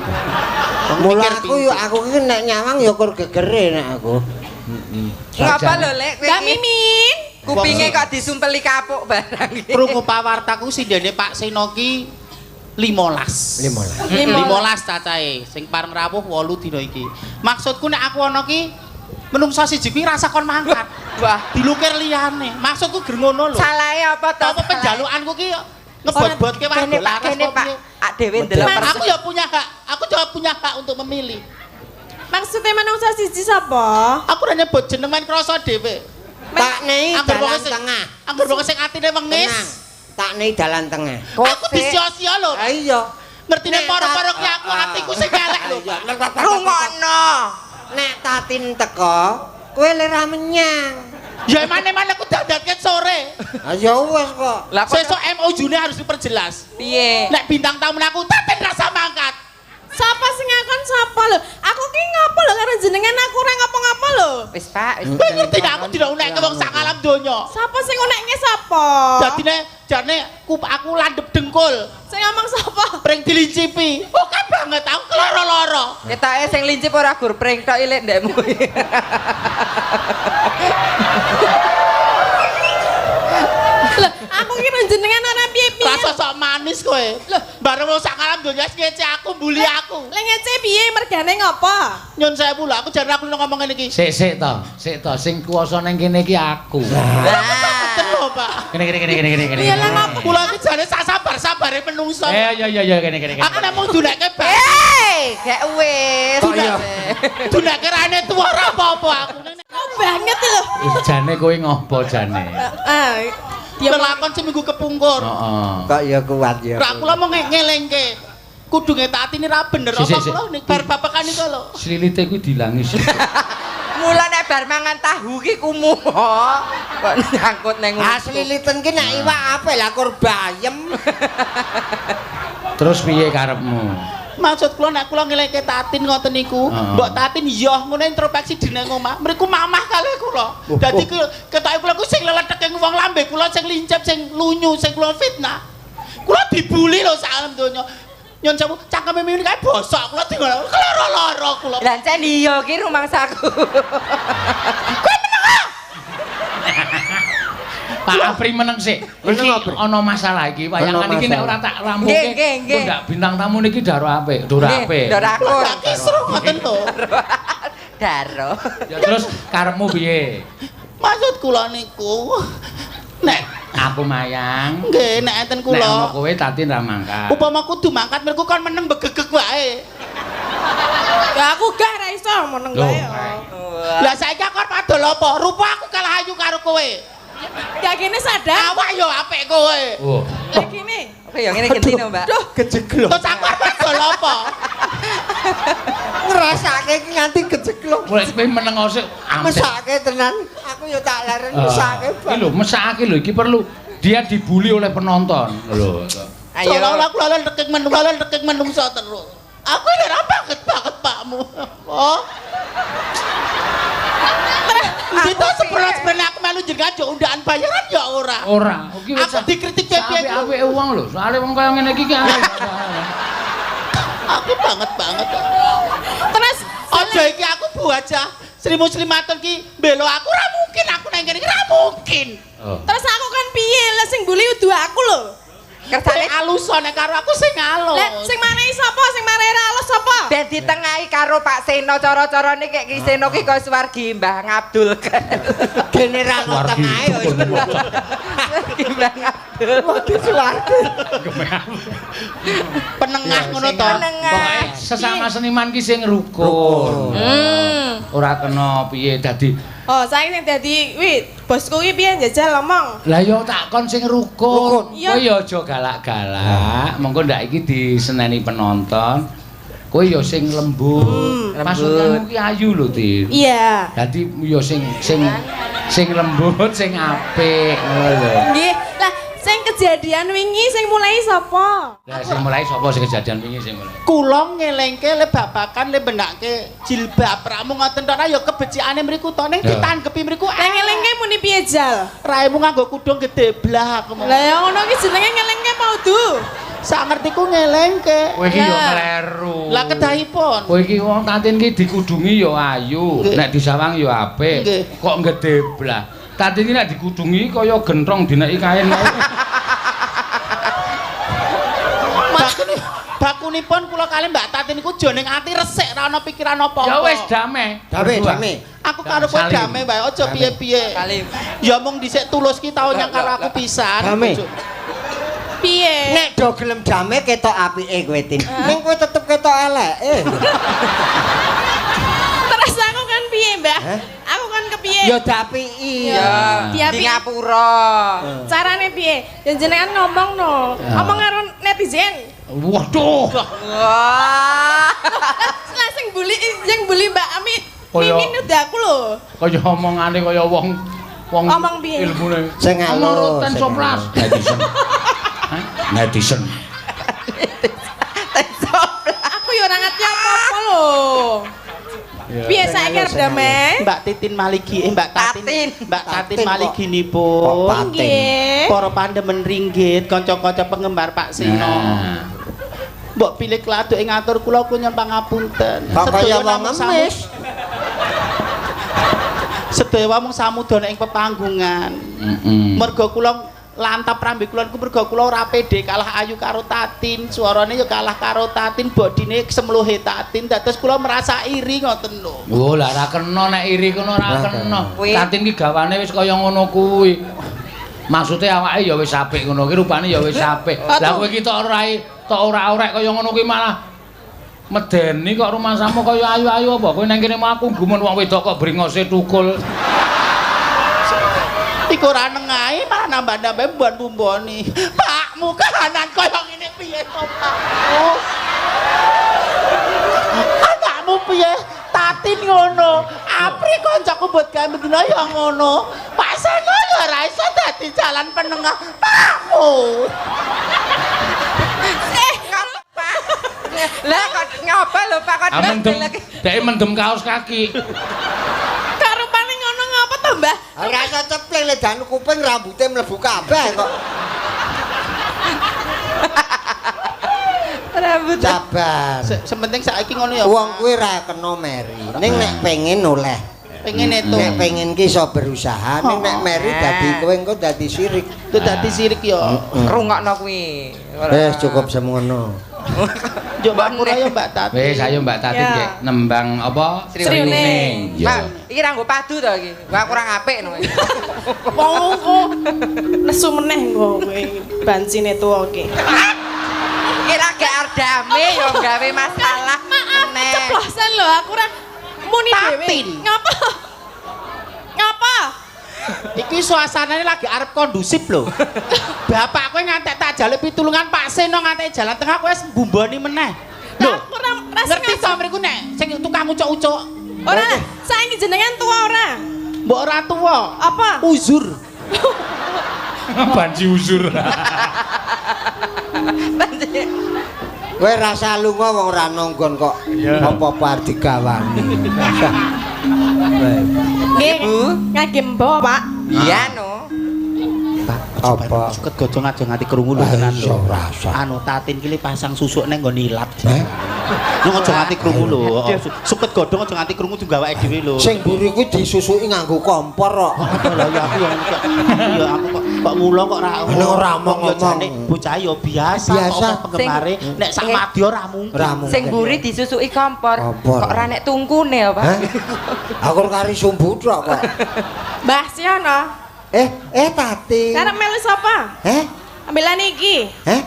Mula aku yo aku iki nek nyawang ya kur gegere nek aku. Heeh. Ngapa lho Lek kowe? Mbak Mimin. Kupinge kok disumpeli kapuk barang iki. Krungu pawartaku sindene Pak Seno ki 15. 15. 15 cacahe sing pareng rawuh 8 dina iki. Maksudku nek aku ana ki menungso siji kuwi rasa kon mangkat. Wah, dilukir liyane. Maksudku ger ngono lho. Salahe apa to? Apa penjalukanku ki ngebot-botke warga laras kene Pak. Ak dhewe ndelok. Aku ya punya hak. Aku juga punya hak untuk memilih. Maksudnya manungsa siji sapa? Aku ora nyebut jeneng men krasa dhewe. Tak nei dalan tengah. Angger wong sing atine wengis. Tak nei dalan tengah. Aku disia-sia lho. Ha iya. Ngertine para-para ki aku atiku sing elek lho. Rungokno. Nek Tatin teko, kowe lera menyang. Ya emane-mane aku dandatke sore. Ah ya wis kok. Lah sesuk MOU-ne harus diperjelas. Piye? Nek bintang tamu aku Tatin rasa mangkat. Sapa sing ngakon sapa lho? Aku ki ngopo lho karo jenengan aku ora ngopo-ngopo lho. Wis Pak, wis. Kowe ngerti nek aku tidak unekke wong sak alam donya. Sapa sing unekke sapa? Dadine jane aku landhep dengkul. Sing ngomong sapa? Pring dilincipi. Oke banget aku keloro-loro. Ketoke sing lincip ora gur pring tok ilik ndekmu. Lho, aku ki jenengan ora piye-piye. Rasa sok manis kowe. Lho, bareng wong sak alam donya ngece aku, mbuli aku. Lha ngece piye mergane ngopo? Nyun sewu lho, aku jare aku ngomong ngene iki. Sik sik to, sik to sing kuwasa ning kene iki aku. Lah, lho, Pak. Kene kene kene kene kene. Ya lah ngopo? Kula iki jare sak sabar-sabare menungso. Eh iya iya kene kene. Aku namung dunake bak. Eh, gek wis. Dunake rane tuwa ora apa-apa aku. Oh banget lho. Jane kowe ngopo jane? Heeh. Lelakon seminggu kepungkur. Heeh. Kok ya kuat ya. Lah kula mau ngelengke. Kudunge Tatin ora bener apa kula ning bar babakan iku lho. Slilite kuwi dilangi sih. Mula nek bar mangan tahu ki kumuh. Kok nyangkut ning Ah sliliten ki nek iwak apik lah kur bayem. Terus piye karepmu? Maksud kula nek kula ngelengke Tatin ngoten niku, mbok Tatin yoh ngono introspeksi dine omah. Mriku mamah kalih kula. Dadi ketoke kula ku sing leletheke wong lambe kula sing lincip, sing lunyu, sing kula fitnah. Kula dibuli lho sak alam donya. Nyun sewu, cangkeme mimin kae bosok kula dingono. Loro-loro kula. Lah encen iya ki rumangsaku. Kowe meneng ah. Pak Apri meneng sik. Iki ana masalah iki. Wayangan iki nek ora tak rampungke. Ndak bintang tamu niki daro apik, dora apik. Dora aku. Tak kisruh ngoten to. Daro. Ya terus karepmu piye? Maksud kula niku nek aku mayang. Nggih, nek enten kula. Nek ana kowe Tatin ra mangkat. Upama kudu mangkat mergo kon meneng begegeg wae. Ya aku gak ra iso meneng wae. Lah saiki aku arep adol apa? Rupa aku kalah ayu karo kowe. Ya kene sadar. Awak yo apik kowe. Oh. Lah kene. Oke, yo ngene gentino, Mbak. Duh, kejeglok. Terus aku arep adol apa? Ngrasake iki nganti kejeglok. Mulai kowe meneng sik. Mesake tenan. Aku yo tak leren mesake. Iki lho, mesake lho iki perlu dia dibully oleh penonton. Lho. Ayo. Seolah-olah aku lalen rekek menungso terus. Aku ini ora banget banget pakmu. Oh. Kita sebenarnya aku melu jenengan yo undakan bayaran ya ora. Ora. Aku dikritik piye-piye. Apik-apike wong lho. Soale wong kaya ngene iki ki. Aku banget banget. Terus aja iki aku bu aja. Sri Muslimatun ki mbelo aku ora mungkin aku nang kene ora mungkin. Terus aku kan piye lah sing mbuli udu aku lho. Kersane alus nek karo aku sing alus. Lah sing marai sapa? Sing marai ra alus sapa? Ben ditengahi karo Pak Seno cara-carane kek Ki Seno ki kaya swargi Mbah Ngabdul. General tengahe ya wis. Mbah Ngabdul. Waduh swargi. Penengah ngono to. Pokoke sesama seniman ki sing rukun. Ora kena piye dadi Oh, saiki sing dadi wi bosku ki piye njajal ngomong. Lah ya tak kon sing rukun. Iya. Kowe ya aja galak-galak. Mengko ndak iki diseneni penonton. Kowe ya sing lembut. Maksudmu ki ayu lho, Tin. Iya. Dadi ya sing sing sing lembut, sing apik ngono lho. Nggih. Lah sing kejadian wingi sing mulai sapa? Lah sing mulai sapa sing kejadian wingi sing mulai? Kula ngelengke le babakan le benake jilbab ramu ngoten tok ya kebecikane mriku to ning ditanggepi mriku. Lah ngelengke muni piye jal? Raimu nganggo kudung gede blah aku. Lah ya ngono ki jenenge ngelengke apa udu? Sak ngertiku ngelengke. Kowe iki yo kleru. Lah kedahipun. Kowe iki wong Tatin ki dikudungi yo ayu, nek disawang yo apik. Kok gedeblah. Tatin iki nek dikudungi kaya gentrong dineki kain. Bakunipun kula kali Mbak Tatin niku joning ati resik ra ana pikiran apa-apa. Ya wis damai. Damai, damai. Aku karo kowe damai wae aja piye-piye. Ya mung dhisik tulus ki tau nyang karo aku pisan. Damai. Piye? Nek do gelem damai ketok apike kowe Tin. Ning kowe tetep ketok eleke. Terus aku kan piye, Mbak? Aku kan kepiye? Ya dapiki. Ya, di ngapura. Carane piye? Ya jenengan ngomong no. Omong karo netizen. Waduh. Wah. Lah sing bully Mbak Ami. Mimin udah aku lho. Kaya omongane kaya wong wong omong piye? Ilmune sing alus. Soplas. Netizen. Netizen. Aku ya ora ngerti apa-apa lho. Piye saiki arep damai? Mbak Titin Maligi, Mbak Tatin, Mbak Tatin Maliginipun. Nggih. Para pandemen ringgit, kanca-kanca penggemar Pak Seno. Mbok pilih kladuk ing ngatur kula nyuwun pangapunten. Kok kaya wong ngemis. Sedaya mung samudana ing pepanggungan. Merga kula lantap rambe kula niku merga kula ora pede kalah ayu karo Tatin, suarane ya kalah karo Tatin, bodine semluhe Tatin, dados kula merasa iri ngoten lho. Oh, lah ora kena nek iri kono ora kena. Tatin ki gawane wis kaya ngono kuwi. Maksude awake ya wis apik ngono ki, rupane ya wis apik. Lah kowe iki tok ora tok ora-orek kaya ngono kuwi malah medeni kok rumangsamu kaya ayu-ayu apa? Kowe nang kene mau aku gumun wong wedok kok bringose tukul. Iku ora nengahi malah nambah-nambah mbon-mboni. Pakmu kahanan kaya ngene piye to, Pak? Anakmu piye? Tatin ngono. Apri kancaku mbot gawe bendina ya ngono. Pak Seno ya ora iso dadi jalan penengah. Pakmu. Pak. Lah kok ngapa lho Pak kok mendem. Dhek mendem kaos kaki. Ngapa to, Mbah? Ora iso cepling le dan kuping rambute mlebu kabeh kok. Rambut. Sabar. Sementing saiki ngono ya. Wong kuwi ora kena meri. Ning nek pengen oleh. Pengen itu. Nek pengen ki iso berusaha, ning nek meri dadi kowe engko dadi sirik. Itu dadi sirik ya. Rungokno kuwi. Wis cukup semono. Yo Mbak Murah ya Mbak Tatin. Wis ayo Mbak Tatin nggih nembang apa? Sriuning. Pak, iki ra nggo padu to iki. Wah kurang apik no. Wong kok nesu meneh kok kowe bancine tuwa iki. Iki ra gak arep dame yo gawe masalah. Maaf, keceplosan lho aku ora muni dhewe. Ngapa? Ngapa? Iki suasanane lagi arep kondusif lho. Bapak kowe ngantek tak jaluk pitulungan Pak Seno ngantek jalan tengah kowe wis mbumboni meneh. Lho, ngerti to mriku nek sing tukang ucuk-ucuk. Ora, saiki jenengan tuwa ora? Mbok ora tuwa. Apa? Uzur. Banci uzur. Kowe rasa lunga wong ora nonggon kok apa-apa arep digawani. Nggih, Bu. Ngagem mbok, Pak. Iya no. Pak, apa? Suket gojong aja nganti krungu lho tenan lho. Anu Tatin ki pasang susuk ning nggon ilat. Lho aja nganti krungu lho. Suket godhong aja nganti krungu tunggawake dhewe lho. Sing mburi kuwi disusuki nganggo kompor kok. Lha ya aku ya aku kok mula kok ora omong-omong. Bocah ya biasa kok penggemare nek sak madya ora mungkin. Sing mburi disusuki kompor. Kok ora nek tungkune ya, Pak. Aku kari sumbu tok kok. Mbah Siono. Tatin. Karep melu sapa? Heh? Ambelan iki. Heh?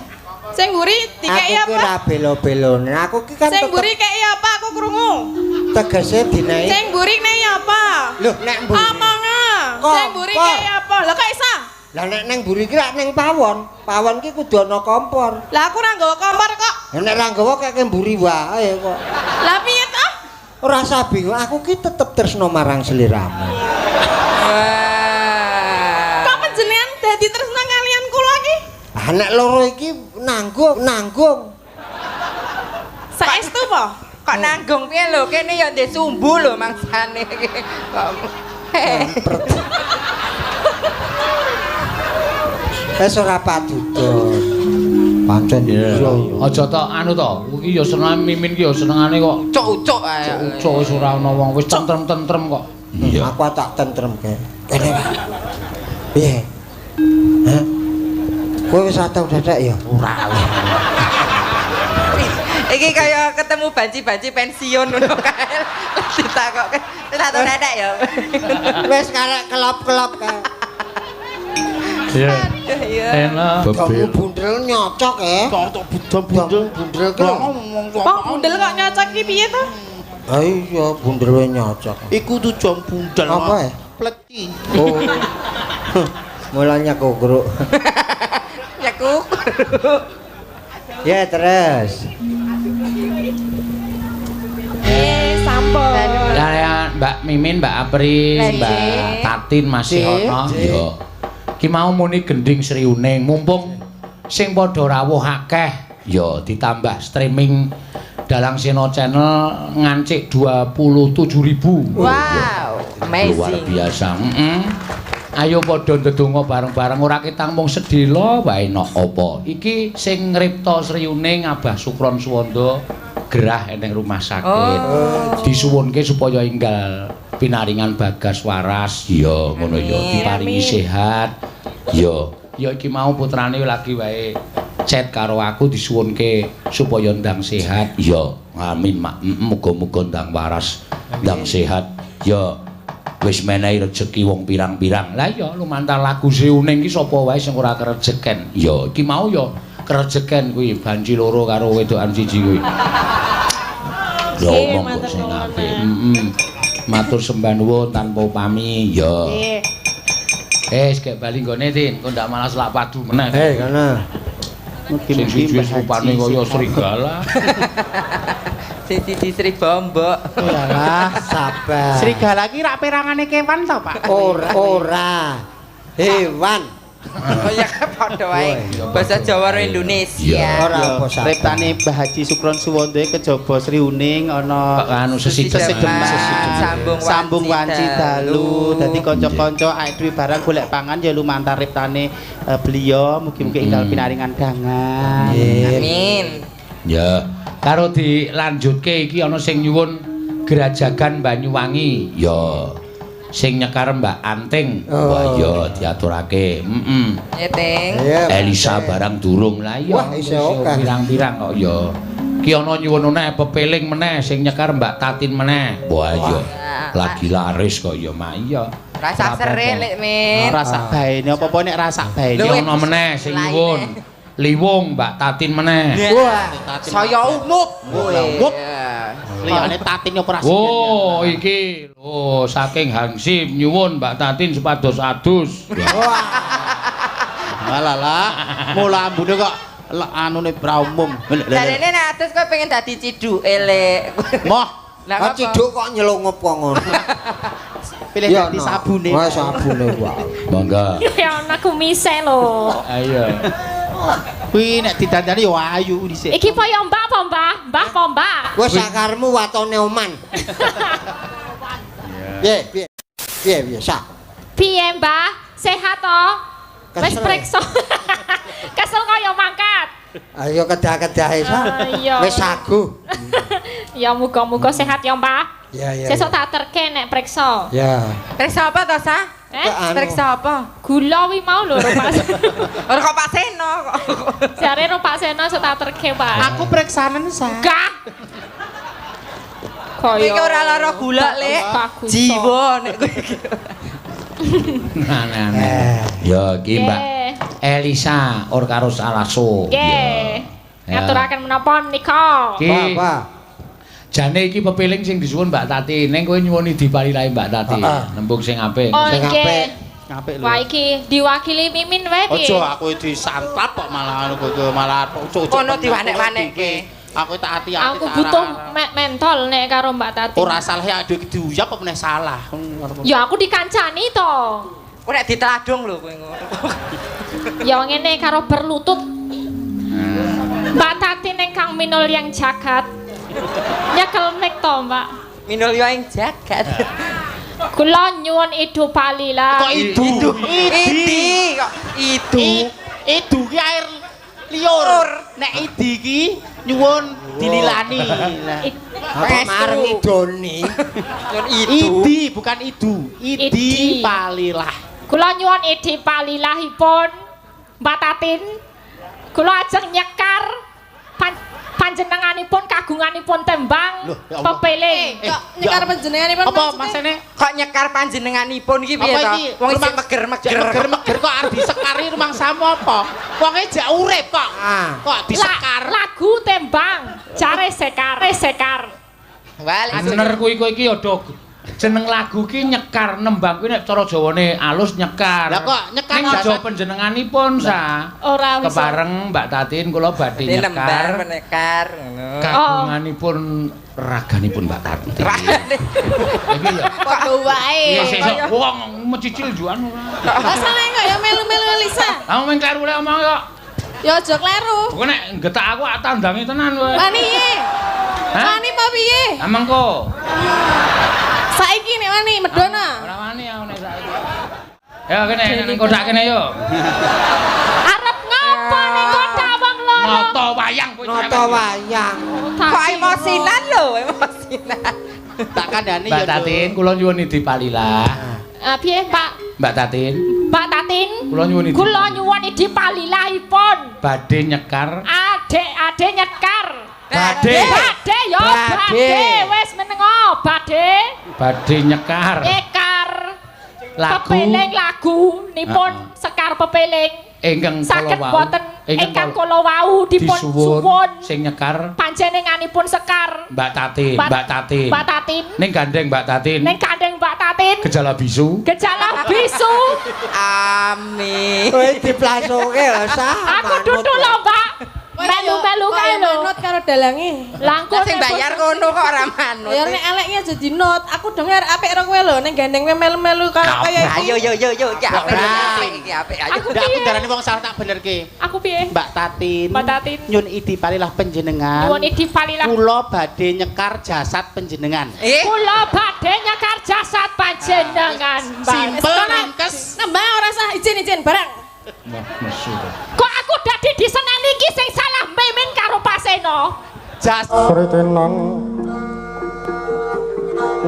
Sing mburi dikeki Aku ki apa? ora belo-belone. Aku ki kan Sing mburi keki apa aku krungu. Tegese dinaik. Sing mburi nek apa? Loh, nek mburi. Omonga. Sing mburi keki apa? Lah kok iso? Lah nek nang mburi ki rak ning pawon. Pawon ki kudu ana kompor. Lah aku ora nggawa kompor kok. Lah nek ora nggawa keke mburi wae kok. Lah piye to? Ora usah bingung, aku ki tetep tresno marang sliramu. Kok panjenengan dadi tresno kalian kula ki? Ah nek loro iki nanggung. Saestu po? Kok nanggung piye lho? Kene ya ndek sumbu lho mangsane iki. Kok Wis ora padudon. Pancen iya. Aja to anu to, iki ya seneng Mimin ki ya senengane kok ucuk-ucuk ae. Ucuk wis ora ana wong wis tentrem-tentrem kok. Iya. Aku tak tentremke. Kene. Piye? Hah? Kowe wis tau dadak ya? Ora. Iki kaya ketemu banci-banci pensiun ngono kae. Ditakokke, tak tau dadak ya. Wis karek kelop-kelop kae. Iya. Iya. Enak. Kamu bundel nyocok ya? Cocok bundel bundel ki. Wong bundel kok nyocok ki piye to? Ha iya bundel nyocok. Iku tujuan bundel. Apa ya? Pleci. Oh. Mulanya kukruk. Ya kukruk. Ya terus. Sampun. Ya Mbak Mimin, Mbak Apri, Mbak Tatin masih ono. Yo. Ki mau muni gending Sri Uning, mumpung sing padha rawuh akeh, ya ditambah streaming Dalang Seno Channel ngancik 27.000. Wow, amazing. Luar biasa. Ayo padha ndedonga bareng-bareng, ora ketang mung sedhela wae nok apa. Iki sing ngripta Sri Uning Abah Sukron Suwanda gerah eneng rumah sakit. Oh. Disuwunke supaya enggal pinaringan bagas waras. Ya ngono ya, diparingi sehat. Ya, ya iki mau putrane lagi wae chat karo aku disuwunke supaya ndang sehat. Ya, amin mak. Muga-muga ndang waras, ndang sehat. Ya wis menehi rejeki wong pirang-pirang. Lah ya lumantar lagu Sri Uning iki sapa wae sing ora kerejeken. Ya iki mau ya kerejeken kuwi banci loro karo wedokan siji kuwi. Ya omong kok sing apik. Matur sembah nuwun tanpa upami. Ya. Nggih. Wis gek bali nggone Tin, kok ndak malah selak padu meneh. Kono. Sing siji wis rupane kaya serigala. Sing siji Sri Bombok. Iyalah, sabar. Serigala ki rak perangane kewan to, Pak? Ora. Hewan. Oh ya padha wae. Basa Jawa karo Indonesia. Ora apa sabar. Riptane Mbah Haji Sukron Suwanda kejaba Sri Uning ana anu sesideman sambung wanci dalu. Dadi kanca-kanca awake dhewe barang golek pangan ya lumantar riptane beliau, mugi-mugi enggal pinaringan dangan. Amin. Ya, karo dilanjutke iki ana sing nyuwun Grajagan Banyuwangi. Ya. Sing nyekar Mbak Anting. Wah ya diaturake. Ya, Ting. Elisa barang durung. Lah iya. Wah, isih akeh. Pirang-pirang kok ya. Ki ana nyuwun meneh pepeling meneh sing nyekar Mbak Tatin meneh. Wah iya. Lagi laris kok ya, Mak. Iya. Rasa sere lek Min. Rasa baene apa-apa nek rasa baene. Ki ana meneh sing nyuwun. Liwung Mbak Tatin meneh. Wah, saya umup. Umup. Liyane Tatin operasi. Oh, iki lho saking Hansip nyuwun Mbak Tatin supados adus. Wah. Alalah, mula ambune kok anune pra umum. Jarene nek adus kowe pengen dadi ciduke lek. Moh, lah ciduk kok nyelungup kok ngono. Pilih dadi sabune. Wah, sabune wae. Monggo. Ya ana kumise lho. Ayo. Kuwi nek didandani ya ayu dhisik. Iki kaya Mbak apa Mbah? Mbah apa Mbak? Wis sakarmu watone oman. Piye piye? Piye piye sak? Piye Mbah? Sehat to? Wis priksa. Kesel kaya mangkat. Ayo kedah-kedahe sak. Wis sagu. Ya muga-muga sehat ya Mbah. Ya ya. Sesuk tak terke nek priksa. Ya. Priksa apa to, Sah? Periksa apa? Gula wi mau lho Pak. Ora kok Pak Seno kok. Jare ro Pak Seno sok tak terke, Pak. Aku periksanen, Sa. Gah. Kaya iki ora lara gula, Lek. Jiwa nek kowe iki. Aneh-aneh. Ya iki Mbak Elisa Orkarus Alaso. Nggih. Ngaturaken menapa menika? Iki jane iki pepiling sing disuwun Mbak Tati. Ning kowe nyuwuni dipalilahi Mbak Tati. Nembung sing apik. Sing apik. Apik lho. Wah iki diwakili Mimin wae piye? Aja aku disantap kok malah anu kowe malah ucuk-ucuk. Kono diwanek-wanekke. Aku tak ati-ati. Aku butuh mentol nek karo Mbak Tati. Ora salah ya aduh diuyap apa meneh salah. Ya aku dikancani to. Kowe nek diteladung lho kowe ngono. Ya ngene karo berlutut. Mbak Tati ning Kang Minul yang jagat. Nyekel nek to, Mbak. Minul yo ing jagat. Kula nyuwun idu palila. Kok idu? Idi kok idu. Idu ki air liur. Nek idi ki nyuwun dililani. Apa mareng idoni? Nyuwun idu. Idi bukan idu. Idi palilah. Kula nyuwun idi palilahipun Mbak Tatin. Kula ajeng nyekar panjenenganipun kagunganipun tembang pepeling. Kok nyekar panjenenganipun apa masene? Kok nyekar panjenenganipun iki piye to? Wong isih meger-meger. Meger-meger kok arep disekari rumangsamu apa? Wonge jek urip kok. Kok disekar. Lagu tembang jare sekar, sekar. Bener kuwi kowe iki ya dog. Jeneng lagu ki nyekar nembang kuwi nek cara Jawane alus nyekar. Lah kok nyekar ning aja panjenenganipun sa. Ora wis. Kepareng Mbak Tatin kula badhe nyekar. Menekar ngono. Kagunganipun raganipun Mbak Tatin. Iki ya. Padha wae. Iya sesuk wong mecicil juan ora. Lah salah kok ya melu-melu Elisa. Lah mung kleru le omong kok. Ya aja kleru. Kok nek nggetak aku tak tandangi tenan kowe. Wani piye? Wani apa piye? Ha mengko. Saiki nek wani medona. Ora wani aku nek saiki. Ya kene ning kothak kene yo. Arep ngopo ning kothak wong loro? Nata wayang kowe. Nata wayang. Kok emosinan lho, emosinan. Tak kandhani ya. Mbak Tatin, kula nyuwun idi palilah. Ah piye, Pak? Mbak Tatin. Mbak Tatin. Kula nyuwun idi. Kula nyuwun idi palilahipun. Badhe nyekar. Adek-adek nyekar. Badhe. Badhe ya, badhe. Wis menengo, badhe. Badhe nyekar. Nyekar. Lagu. Pepeling lagu nipun sekar pepeling. Ingkang saged kala wau. Boten ingkang kala wau dipun suwun sing nyekar panjenenganipun sekar Mbak Tatin, Mbak Tatin. Mbak Tatin. Ning gandeng Mbak Tatin. Ning gandeng Mbak Tatin. Gejala bisu. Gejala bisu. Amin. Kowe diplasoke lho sah. Aku dudu lho, Mbak. Melu-melu kae lho. Manut karo dalange. Lah engko sing bayar kono kok ora manut. Ya nek eleknya aja dinut. Aku denger apik ro kowe lho ning gandeng kowe melu-melu karo kaya iki. Ayo yo yo yo iki apik iki apik. Ayo. Aku darani wong salah tak benerke. Aku piye? Mbak Tatin. Mbak Tatin. Nyun idi palilah panjenengan. Nyun idi palilah. Kula badhe nyekar jasad panjenengan. Kula badhe nyekar jasad panjenengan. Simpel ringkes. Nembang ora sah izin-izin barang. Kok aku dadi diseneni iki sing salah Mimin karo Paseno. Jas Kritinan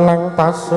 nang pasir.